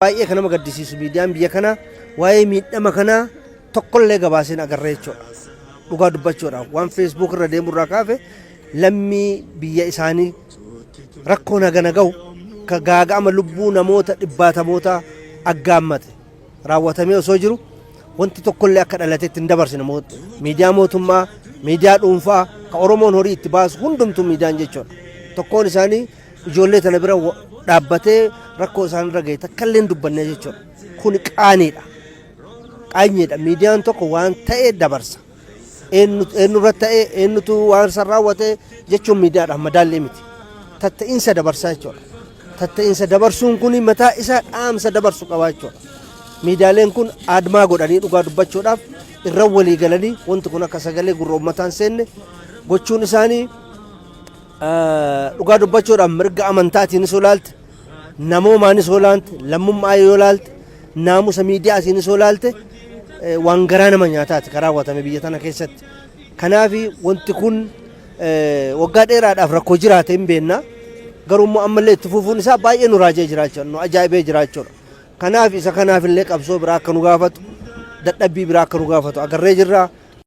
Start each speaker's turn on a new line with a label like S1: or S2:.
S1: Baay'ee kan nama gaddisiisu, miidiyaan biyya kanaa waa'ee miidhama kanaa tokkollee gabaaseen agarree jechuudha. Dhugaa dubbachuudhaaf, waan Facebook irra deemu irraa kaafe, lammii biyya isaanii rakkoon hagana gahu, ka gaaga'ama lubbuu namoota dhibbaatamoota aggaammate raawwatamee osoo jiru, wanti tokkollee akka dhalatetti hin dabarsine. Miidiyaa mootummaa, miidiyaa dhuunfaa, ka Oromoon horii itti baasu hundumtuu miidiyaan jechuudha. Tokkoon isaanii ijoollee tana bira dhaabbatee rakkoo isaan irra gahe takka illee hin dubbanne jechuudha. Kun qaaniidha. Qaanyiidha. Miidiyaan tokko waan ta'e dabarsa. Eenyu irratti ta'e, eenyutu waan san raawwate jechuun miidiyaadhaaf madaallii miti. Tatta'iinsa dabarsaa jechuudha. Tatta'iinsa dabarsuun kun mataa isaa dhaamsa dabarsu qaba jechuudha. Miidiyaaleen kun aadmaa godhanii, dhugaa dubbachuudhaaf, irra walii galanii wanti kun akka sagalee gurra uummataan seenne gochuun isaanii, dhugaa dubbachuudhaaf, mirga amantaatiinis yoo ilaalte, namoomaanis yoo ilaalte, lammummaa yoo ilaalte, naamusa miidiyaatiinis yoo ilaalte, waan garaa nama nyaataati kan raawwatame biyya tana keessatti. Kanaaf wanti kun waggaa dheeraadhaaf rakkoo jiraate hin beekna. Garuu immoo ammallee itti fufuun isaa baay'ee nu raajee jiraachuu, nu ajaa'ibee jiraachuudha. Kanaaf isa kanaaf illee qabsoo biraa akka nu gaafatu, dadhabbii biraa akka nu gaafatu agarree jirra.